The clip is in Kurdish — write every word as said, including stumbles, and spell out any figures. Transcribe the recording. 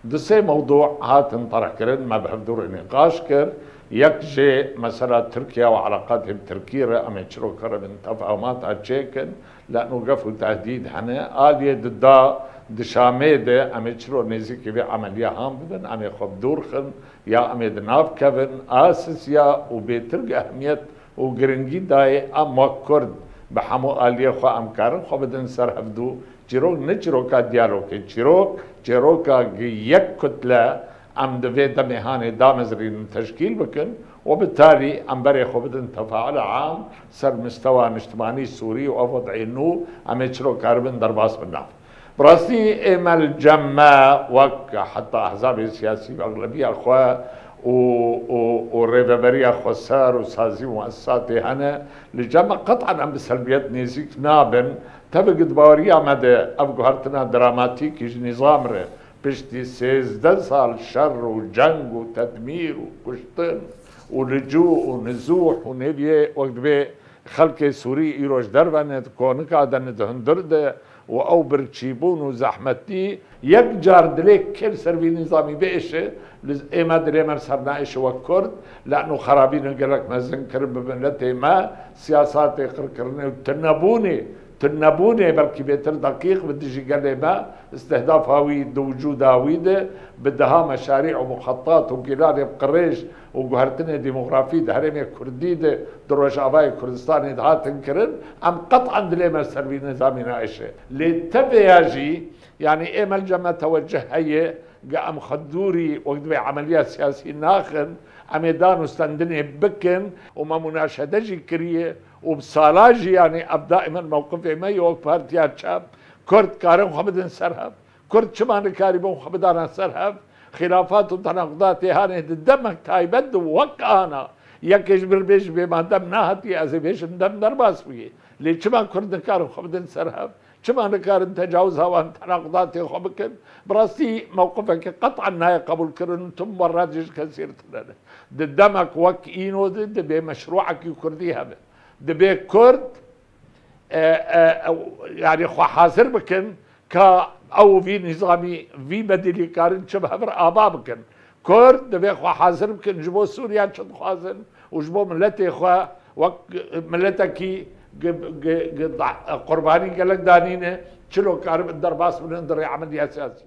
Du sê mewdû hatin terhkirin, me bi hevdû re nîqaş kir. Yek jê mesela Tirkiye û eleqatê bi Tirkî re, em ê çiro karibin tefahumata çêkin, leno gef û tehdîd hene. Aliyê di da di Şamê de em ê çiro nêzîkî vê emeliya han bibin, em ê xwe bi dûr xin ya em ê di nav kevin. A sisiya û bêtir ehmiyet û giringî dayê em wek Kurd bi hemû aliyê xwe em karin xwe bidin ser hevdû. Çîrok ne çîroka diyalogê, çîrok çîroka gi yek kutle em di vê demê hanê damezrînin teşkîl bikin û bi tarî em berê xwe bidin tefaula am ser mistewa niştimanî Sûrî û ev wed'ê nû em ê çiro karibin derbas bin nav. Bi rastî ê me li cem me wek heta ehzabê siyasî bi exlebiya xwe û, û, û rêveberiya xweser û sazî û muessisatê hene, li cem me qet'an em bi selbiyet nêzîk nabin. Tevî di baweriya me de ev guhertina dramatîk ji nîzam re piştî sêzdeh sal şer û ceng û tedmîr û kuştin û licû û nizûh û nêviyê wek divê xelkê Sûrî îro ji derve ne, di konika de ne, di hundir de û ew birçîbûn û zehmetî yek car dilê kê li ser vî nîzamî biêşe, li ê me dilê me li ser naêşe wek Kurd, leno xerabîna gelek mezin kirin bi miletê me, siyasatê qirkirinê û tunebûnê, tunebûnê belkî bêtir deqîq bi dijî gelê me, istihdafa wî di wicûda wî de, bi deha meşarî û muxetat û pîlanê bi qirêj û guhertinê demografî di herêmê Kurdî de, di Rojavayê Kurdistanê de hatin kirin, em qet'an dilê me ser vî nizamî naêşe. Lê tev vêya jî, yanî ê me li cem me tewecih heye, ge em xwe dûrî wek divê emeliya siyasî naxin, em ê dan û stendinê bikin û me munaşede jî kiriye û bi sala jî, yanî ev daimen mewqifê me ye wek partiya çep, Kurd karin xwe bidin ser hev. Kurd çima nikarîbûn xwe bidana ser hev? Xilafat û tenaqudatê hanê di demek taybet de wek ana. Yekê ji vir bêjî bê ma dem nehatiye, ez ê bêjim dem derbas bûye. Lê çima Kurd nikarin xwe bidin ser hev? Çima nikarin tecawiza wan tenaqudatê xwe bikin? Bi rastî mewqifeke qet'an nayê qebûlkirin û tim werra jî ji kesîr tune ne. Di demek wek îno de dibê meşrûekî Kurdî hebe. Dibê Kurd e, e, e, yanî xwe hazir bikin ka ew vî nîzamî, vî bedîlî karin çi bi hev re ava bikin. Kurd divê xwe hazir bikin ji bo Sûriya çi dixwazin û ji bo miletê xwe wek miletekî gi-, gi-, gi-, da-, qurbanî gelek danîne, çilo karibin derbas bibin di rê emeliya siyasî.